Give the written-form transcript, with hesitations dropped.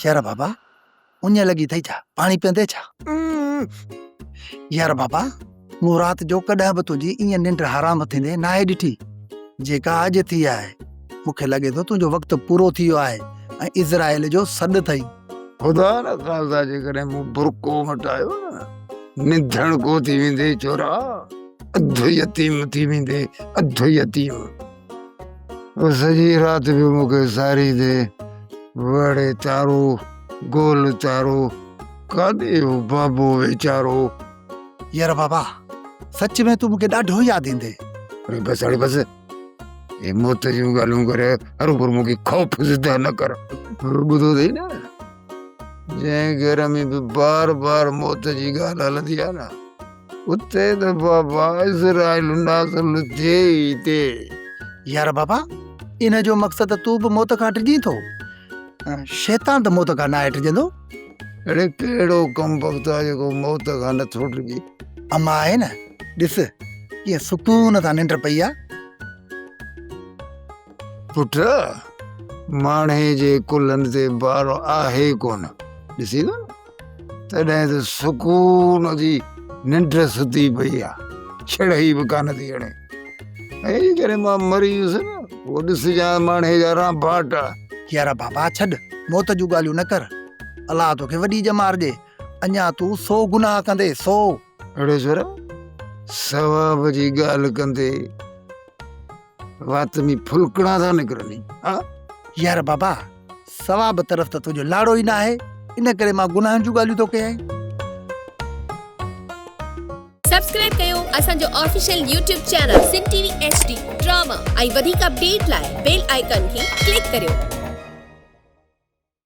يار بابا اڃ لڳي اٿئي ڇا؟ پاڻي پيئندي ڇا؟ يار بابا مون رات جو ڪڏهن به تنهنجي ائين ننڊ حرام ٿيندي ناهي ڏٺي جيڪا اڄ ٿي آهي. مون کي لڳي ٿو تنهنجو وقت پورو ٿي ويو آهي ۽ عزرائيل جو سڏ اٿئي. خدا نه خالصا جيڪڏهن مون برقعو مٽايو نه نڌڻڪو ٿي ويندي ڇورا اڌ يتيم ٿي ويندي اڌ يتيم. سڄي رات پيو مون کي ساريندي وڙي تارو گول تارو ڪاڏي هو بابو ويچارو. يار بابا سچ ۾ تون مون کي ڏاڍو ياد ايندي. اڙي بس اڙي بس هي موت جون ڳالهيون ڪري هروڀرو مون کي خوف زده نه ڪر. ٻڌو اٿئي نه جنهن گهر ۾ به بار بار موت جي ڳالهه هلندي آهي نه اتي ته بابا عزرائيل نازل ٿئي ئي ٿئي. يار بابا ان جو مقصد ته تون به موت کان ڊڄين ٿو. شيطان ته موت کان ناهي ڊڄندو. اڙي ڪهڙو ڪمبخت آهي جيڪو موت کان نٿو ڊڄي. اما آهي نه ڏس ڪيئن سڪون سان ننڊ پئي آ. پٽ ماڻهي جي ڪلهن تي بار آهي ڪونه ڏسين ٿو نه. تڏهن ته سڪون جي ننڊ ستي پئي آ، ڇڙهي به ڪانه ٿي هڻي. ۽ جيڪڏهن مان مري ويس نه، پوء ڏسجان ماڻهي جا رانڀاٽ. يار بابا ڇڏ، موت جون ڳالهيون نه ڪر. الله توکي وڏي ڄمار ڏي، اڃا تون سو گناهه ڪندين، سو. اڙي ڇورا، ثواب جي ڳالهه ڪندي وات ۾ ڦلڪڻا ٿا نڪرني ها. يار بابا ثواب طرف ته تنهنجو لاڙو ئي ناهي ان ڪري مان گناهن جون ڳالهيون ٿو ڪيائين. سبسڪرائب ڪيو اسان جو official YouTube channel Sindh T V H D drama ۽ وڌيڪ اپڊيٽ لاء بيل آئيڪان کي ڪلڪ ڪريو.